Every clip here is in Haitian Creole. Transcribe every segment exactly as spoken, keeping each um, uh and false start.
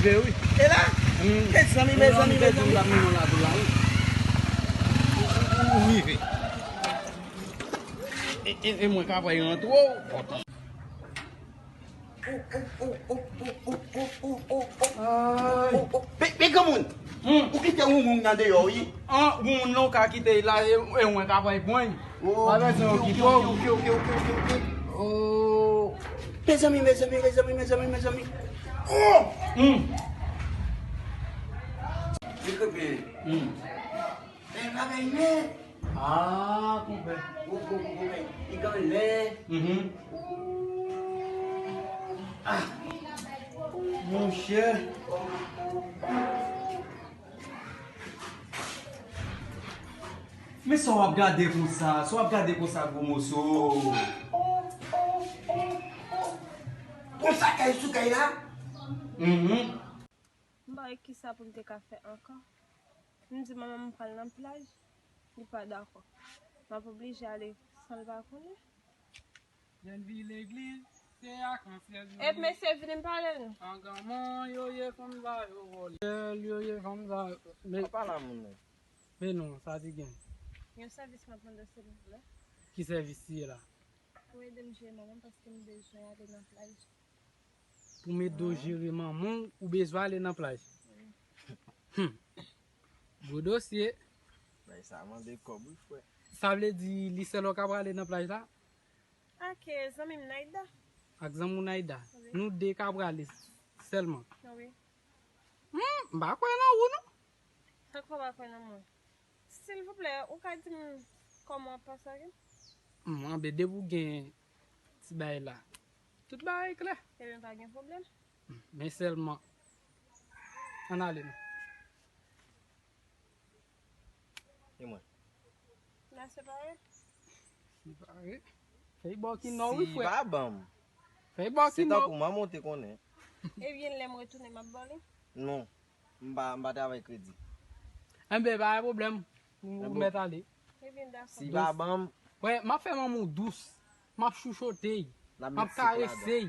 Rive, wi. E la? Hmm. Mezanmi, mezanmi, mezanmi. Ou rive. E, e, e mwen k ap rantre w. Ay. Men, men granmoun, hmm, ou kite woumoun nan deyò, wi. An, woumoun nan ou ka kite l la, e, e mwen k ap pran l. Oh, pa bezwen okipe w. Ok, ok, ok, ok, ok, ok. Oh. Mezanmi, mezanmi, mezanmi, mezanmi, mezanmi. Oh! Hmm. Li kanpe. Hmm. Bèl bagay, men. Ah, konpè. Ou, ou, ou, ou, li kanpe. Mhm. Ah. Monchè. Men sa w ap gade konsa, sa w ap gade konsa gwo moso. Konsa kay sou kay la? Mhm. M pa wè kisa pou m te ka fè ankò. M di manman m pral nan plaj, li pa dakò. M ap oblije ale san l pa konnen. Lè n vin legliz, se ak ansyèl nou ye. Epi mesye vini m pale nou. An granmoun yo ye fanm sa yo vòlè. Yo ye fanm sa yo. Men pa la moun nan. Men non, sa di gen. Yon sèvis m ap mande silvouplè. Ki sèvis li ye la? Pou ede m jere manman m paske m bezwen ale nan plaj. Pou m ede w jere manman w, ou bezwen ale nan plaj. Wi. Hmm. Gwo dosye. Bay sa mande kòb wi frè. Sa vle di li sèl ou ka prale nan plaj la? Ak, eh, zanmi m Naida. Ak zanmi w Naida. Wi. Nou de ka prale sèlman. Wi. Hmm, m pa kwè nan ou non. Sa k fè w pa kwè nan mwen? Silvouplè, ou ka di m kòman w ap pase ak li? Hmm, anben depi w gen ti bagay la, tout bagay klè. Ebyen pa gen pwoblèm. Hmm, men sèlman, ann ale non. E mwen? N a separe? Separe? Fè y ba w ki non wi frè. Si pa ban m. Fè y ba w ki non. Se tankou manman w te konnen. Ebyen lè m retounen m ap ba w li? Non. M pa, m pa travay kredi. Enben, pa gen pwoblèm. Ou mèt ale. Ebyen, dakò. Si pa ban m. Wè, m ap fè manman w dous. M ap chouchote y. M ap karese y.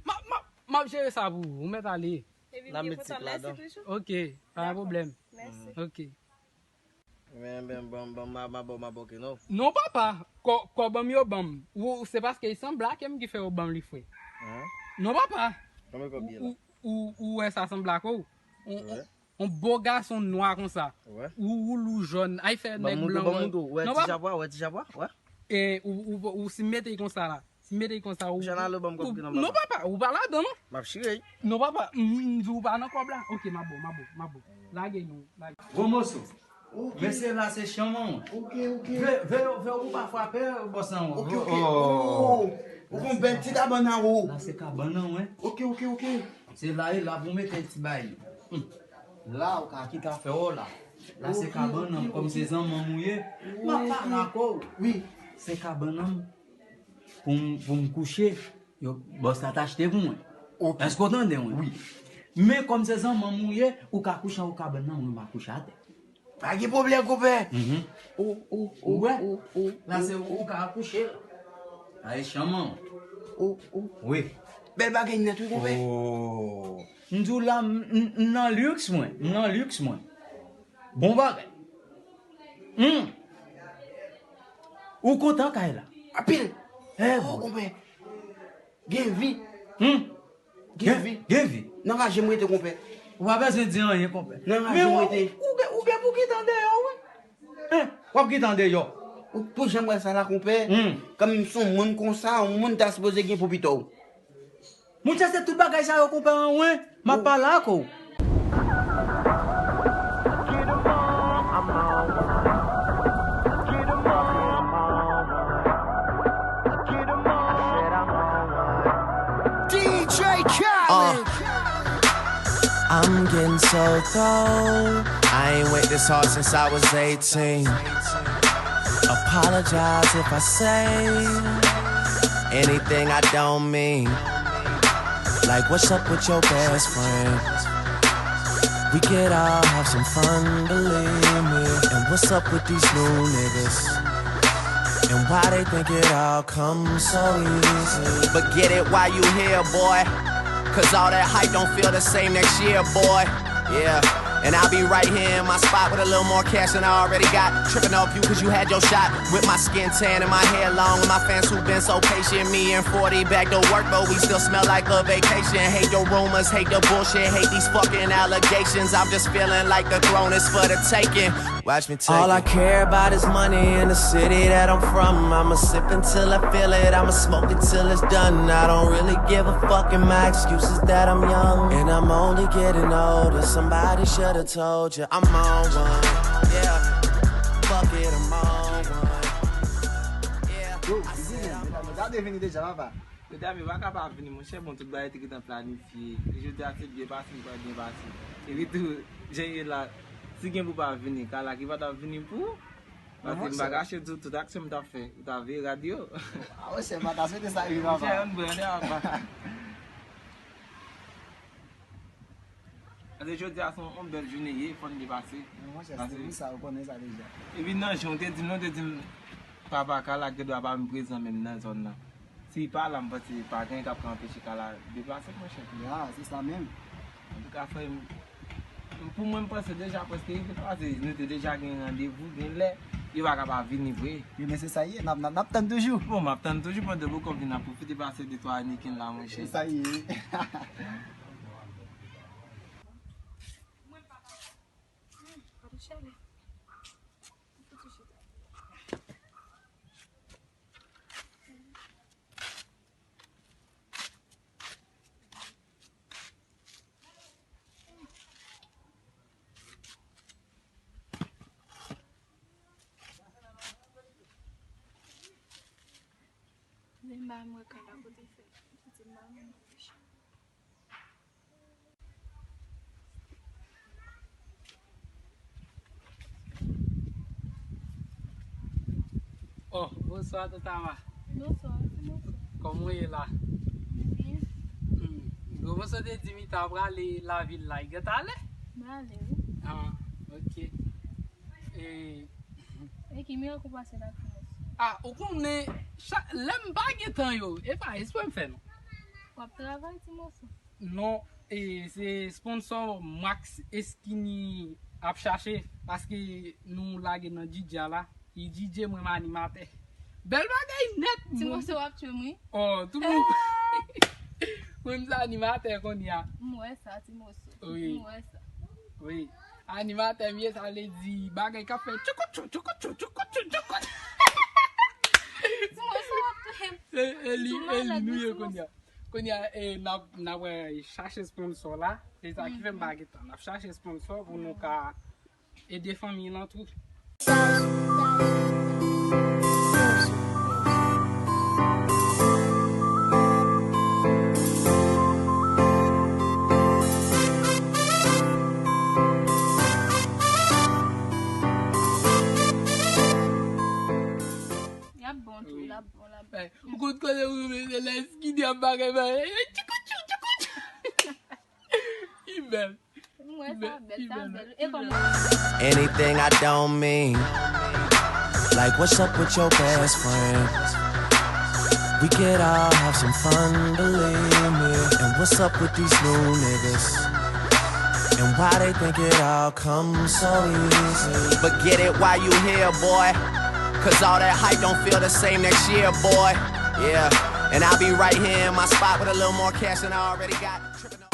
M ap, m ap, m ap jere sa pou ou. Ou mèt ale. Ebyen, byen kontan. Mèsi toujou. Ok, pa gen pwoblèm. Mèsi. Ok. Men, men, ban m, ban m, m a, m a ba w, m a ba w, ok, non? Non, papa. Kò, kòb an m yo ban m. Ou, se paske y sanble ak m ki fè yo ban m li, frè. Hein? Non, papa. Konbyen kòb ye la? Ou, ou, ou wè sa sanble ak ou? On, on, on bo gason nwa konsa. Ou woul ou jòn. Ay fè nèg blan. Wè ti chapwa, wè ti chapwa, wè. E ou, ou, ou si mete konsa la. Si mete konsa ou. Jan alo ban m kòb ki nan. Non papa, ou pa ladan non. M ap chire. Non papa, m, m di ou pa nan kòb la. Ok, m ap bon, m ap bon, m ap bon. Lage nou, lage. Gwo moso. Ok. Mesye la se chanman. Ok, ok. Ve, ve, ve ou pa frape bòs lan. Ok, ok. Oh. Ou gon bèl ti kabann an ou. La se kabann an wen. Ok, ok, ok. Se la e la pou mete ti bay. Hmm. La ou ka ki ka fè ou la. La se kabann an kòm se zanmanm ou ye. M ap pale ak ou. Wi. Se kabann an pou m, pou m kouche. Yo, bòs la t achte pou mwen. Ok. Èske w tande mwen? Wi. Men kòm se zanmanm ou ye, ou ka kouche anwo kabann nan, mwen m a kouche atè. Pa gen pwoblèm, konpè. Mhm. Ou wè? La se ou ka kouche la. A e chanman. Wi. Bèl bagay nèt wi, konpè. Oh. M di w la, m, m, m nan liks mwen. M nan liks mwen. Bon bagay. Hmm. Ou kontan kay la? Anpil. Eh, oh, konpè. Gen vi. Hmm. Gen vi. Gen vi. Nan raje m rete, konpè. Ou pa bezwen di anyen, konpè. Nan raje m rete. Men ou, ou gen, ou gen pou kite andeyò, wi. Hein, w ap kite andeyò. Ou, pou jan m wè sa la, konpè. Hmm. Kanmenm se yon moun konsa, yon moun ta sipoze gen pou pito w. Monchè, se tout bagay sa yo konpè an wen. M ap pale ak ou. D J Khaled. Uh, I'm getting so cold. I ain't went this hard since I was eighteen. Apologize if I say anything I don't mean. Like, what's up with your best friend? We could all have some fun, believe me. And what's up with these new niggas? And why they think it all comes so easy? But get it while you here, boy. Cause all that hype don't feel the same next year, boy. Yeah. And I'll be right here in my spot with a little more cash than I already got. Tripping off you cause you had your shot. With my skin tan and my hair long, and my fans who been so patient. Me and forty back to work, but we still smell like a vacation. Hate the rumors, hate the bullshit, hate these fucking allegations. I'm just feeling like the throne is for the taking. Watch me take All I care about is money in the city that I'm from. I'ma sip until I feel it. I'ma smoke until it's done. I don't really give a fuck, and my excuse is that I'm young. And I'm only getting older. Somebody shoulda told you I'm on one. Yeah. Fuck it, I'm on one. Yeah. Yo, I said I'm on one. Gade vini deja, papa. Medam yo pa ka pa vini, monchè, bon, tout bagay te gentan planifye. Jodi a, se byen pase, li pral byen pase. Epi tou, jan ye la, si gen pou pa vini, Kala ki pa t ap vini pou ou. Paske m pa kache tout, tout aksyon m t ap fè, ou ta veye rad yo. A, monchè, m pa ta swete sa rive, papa. Monchè, ann bwè, ann bwè, papa. Paske jodi a se yon, yon bèl jounen ye, fò n depase. Non, monchè, se wi sa, ou konnen sa deja. Epi nan jan w te di m, non, w te di m, papa Kala gen dwa pa menm prezan menm nan zòn nan. Si li pa la, m panse pa gen anyen k ap ka anpeche Kala deplase, monchè. Ya, se sa menm. Antouka, frè m, pou mwen, m panse deja prèske rive, paske nou te deja gen randevou, gen lè, yo pa ka pa vini vre. Wi, men se sa ye, n ap, n ap, n ap tann toujou. Bon, m ap tann toujou pandan bòkò vin ap pwofite pase de twa aniken la, monchè. Se sa ye. Men m pa wè Kala kote fè. Pitit m pa wè. Oh, bonswa, Tanta Ama. Bonswa, bonswa. Kòman w ye la? Mwen byen. Hmm. Gwo moso te di m li ta prale lavil la, li gentan ale? Mwen ale, wi. Ah, ok. E, e ki mirak ou pase la, Timoso? Ah, ou konnen, cha-, lè m pa gen tan yo, e pa espre m fè, non. W ap travay, Timoso? Non, e, se sponsò Max Eskini ap chache, paske nou lage nan D J a la. Li D J, mwen m animatè. Bèl bagay nèt, Timoso, w ap tchwe m, wi. Oh, tout moun. Mwen m se animatè kounye a. M wè sa, Timoso. Wi. M wè sa. Wi. Animatè m ye, sa vle di bagay k ap fè tchoukoutchou, tchoukoutchou, tchoukoutchou, tchoukoutchou. Timoso, w ap touye m. E, e li, e li nou ye kounye a. Kounye a, e, n ap, n ap, e, chache sponsò la. Se sa ki fè m pa gen tan. N ap chache sponsò pou nou ka ede fanmi lan tou. Y ap bon tou, l ap bon, l ap bon. Ou konn kote ou reme, se lè Eskini ap bagay, bagay. Tchoukoutchou, tchoukoutchou. Li bèl. M wè sa bèl, sa bèl. E kòman? Anything I don't mean. Like, what's up with your best friend? We could all have some fun, believe me. And what's up with these new niggas? And why they think it all comes so easy? But get it while you here, boy. Cause all that hype don't feel the same next year, boy. Yeah. And I'll be right here in my spot with a little more cash than I already got. Tripping on.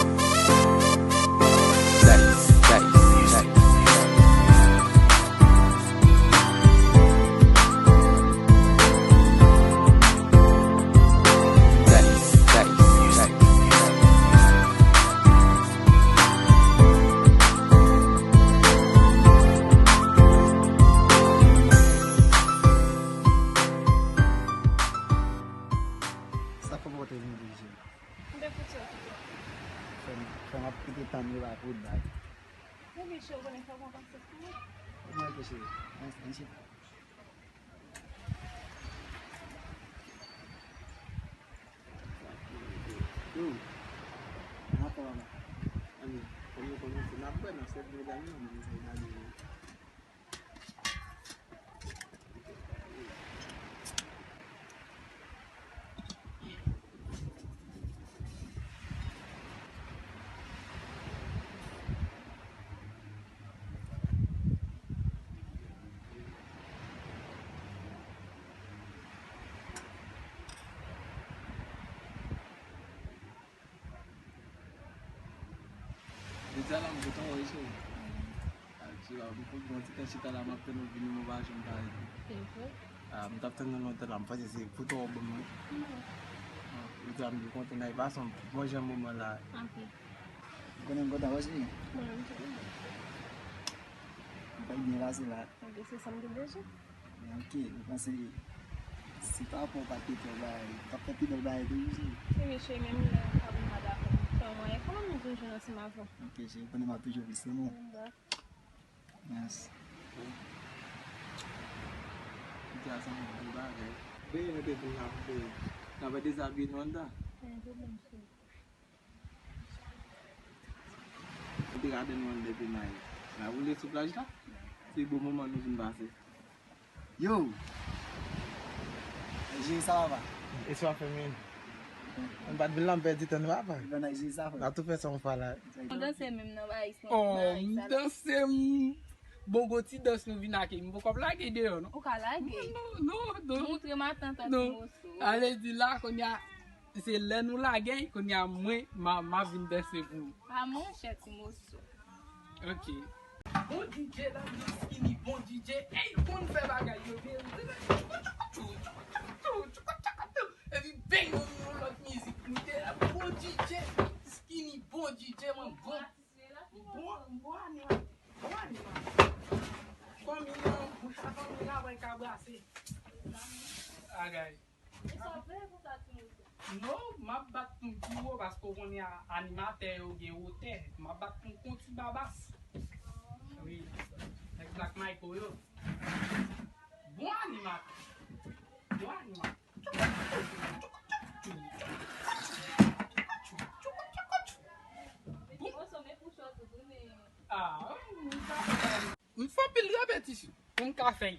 Sa fò mwen te vin dirije. Mwen te fout sòti tou. Fè m, fè m ap kite tann yo la pou bay. Mwen gen cho, konnen fò mwen pase pou ou. Mwen ke cheri. Ann, ann chita. Yo. N ap fè mama. Ann, kòm nou kòmanse, n ap wè nan sèt medam yo, men nou fè gade yo. Jodi a la, m kontan wè w, cheri. Ah, ti a, m kontan, m ti tan chita la, m ap tann ou vini, mwen pa janm ka rete. Se vre? Ah, m t ap tann ou lontan la, m panse se pou twa w ban mwen. Ah, jodi a, m byen kontan, n al pase yon bon jan moman la. Anpil. Ou konnen m kontan wè w, cheri. Mwen menm tou. M pa byen pase la. Ok, se sa m te bezwen. Ok, ou panse se pa pou w pa te fè bagay, w t ap fè pi bèl bagay toujou, cheri. Wi, cheri, menm lè w pa vin pa dakò. Fè yon mwayen kanmenm nou vin jwenn ansanm avè w. Ok, cheri, ou konnen m ap toujou vin sou nou. Yes. Jodi a se yon gwo bagay. Benyen nou te vin la pou n ap dezabiye nou anndan. Gen pwoblèm, cheri. Ou te ka tann nou anndan epi mayi. N ap woule sou plaj la. Se bon moman nou vin pase. Yo! Jere sa, papa. E sa w ap fè menm? M pa t vin la, m pèdi tan, papa. N a tou fè sa yon fwa la. Nou danse menm nan Bayis, non? Oh, m danse, m bongo ti dans nou vin ake. M poko ap lage deyò, non. Ou ka lage. Non, non, non, non. Montre m atantan ti moso. Ale di la, kounye a, se lè nou lage, kounye a mwen, m a, m a vin danse pou nou. A monchè ti moso. Ok. Bon D J la, Skinny, bon D J. Ey, konn fè bagay yo byen. Epi bang, yon lòt mizik. Bon D J, Skinny, bon D J, mwen bon. Bon, bon animatè. Bon animatè. Fanmi an, mwen sa fanmi la, wè ka brase. Agay. E sa w vle pou sa ti moso? Non, m ap bat pou m pi wo paske w konnen a, animatè yo gen wotè. M ap bat pou m konti babas. Wi. Nèg Black Michael yo. Bon animatè. Bon animatè. Ah, m ka fè. M fè anpil repetisyon pou m ka fè.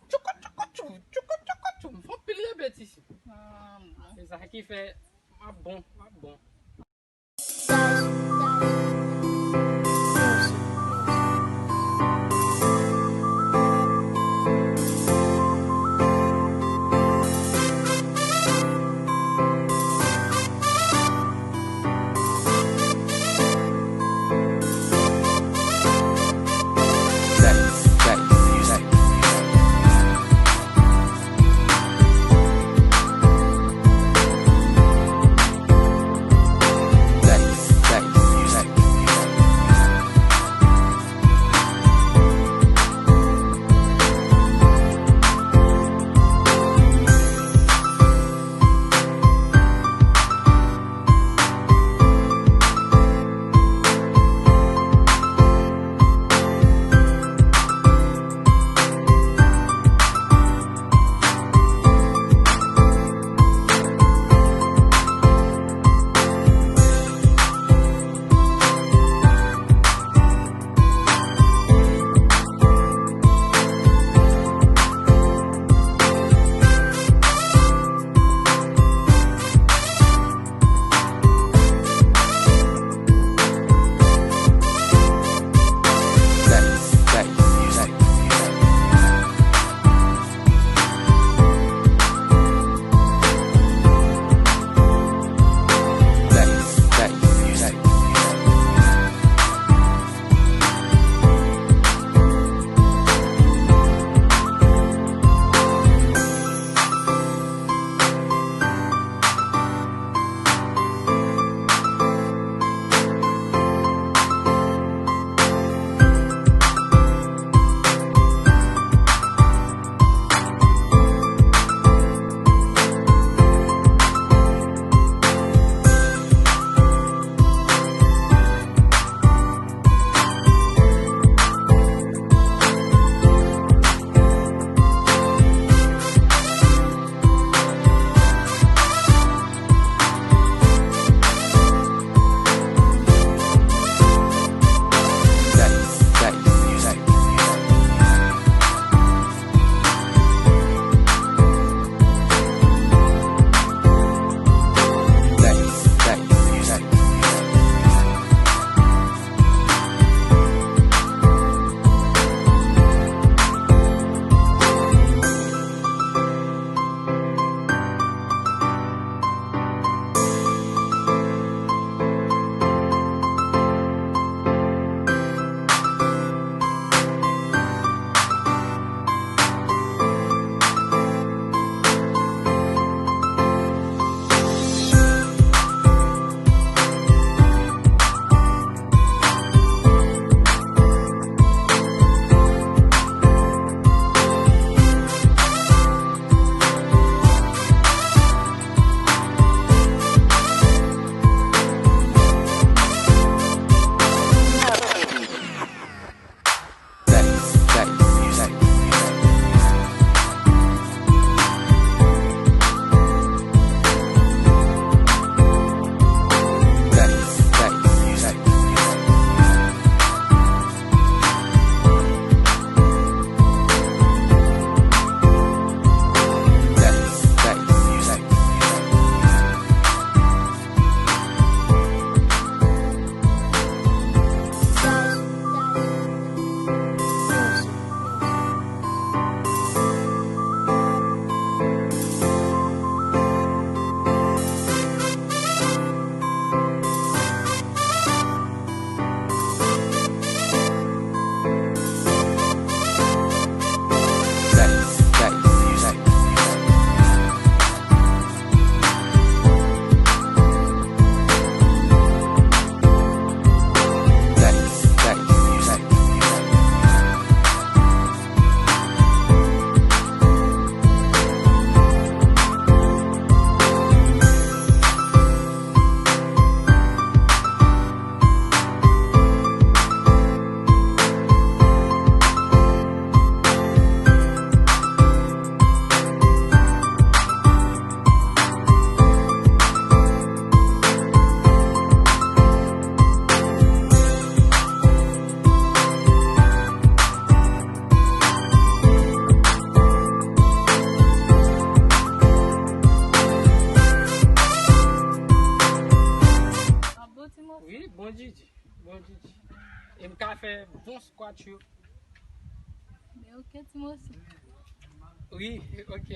Tchoukou, tchoukou, tchou, tchoukou, tchoukou, tchou. M fè anpil repetisyon. Ah, bon. Se sa ki fè m ap bon, m ap bon. Wi, bon Didi. Bon Didi. E m ka fè bon squat yo. Men ok, ti moso. Wi, ok.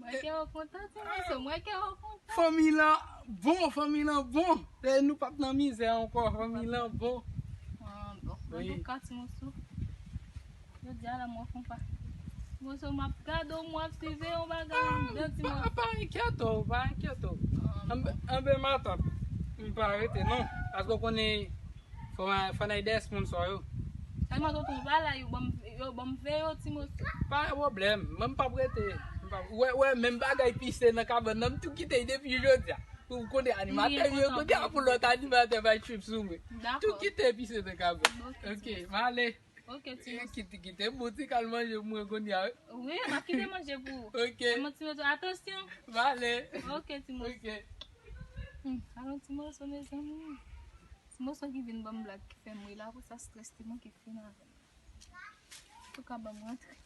Mwen kè w kontan, ti moso, mwen kè w kontan. Fanmi lan bon, fanmi lan bon. E nou p ap nan mizè ankò, fanmi lan bon. Ah, bon. Wi. Antouka, ti moso. Jodi a la, mwen konpa. Ti moso, m ap gade w, mwen ap swive yon bagay anndan, ti moso. Pa, pa enkyete w, pa enkyete w. Ah, bon. Anben, anben, matant, m pa rete, non. Paske w konnen, fò, fò n al dèyè sponsò yo. Sèlman tonton, pa la, yo ban m, yo ban m veye w, ti moso. Pa gen pwoblèm, mwen m p ap rete. M p ap, w wè, w wè, menm bagay pise nan kabann nan, m tou kite depi jodi a. Ou konnen animatè m yo, kote a pou lòt animatè bay trip sou mwen. Dakò. Tou kite pise nan kabann. Ok, m ale. Ok, ti moso. Kite, kite m bon ti kal manje pou mwen kounye a, wi. Wi, m ap kite manje pou ou. Ok. Sèlman ti moso, atansyon. M ale. Ok, ti moso. Ok. Hmm, alon ti moso, mezanmi. Ti moso ki vin ban m blag ki fè m ri la, pou sa strès te manke fin avè m. Antouka, ban m rantre.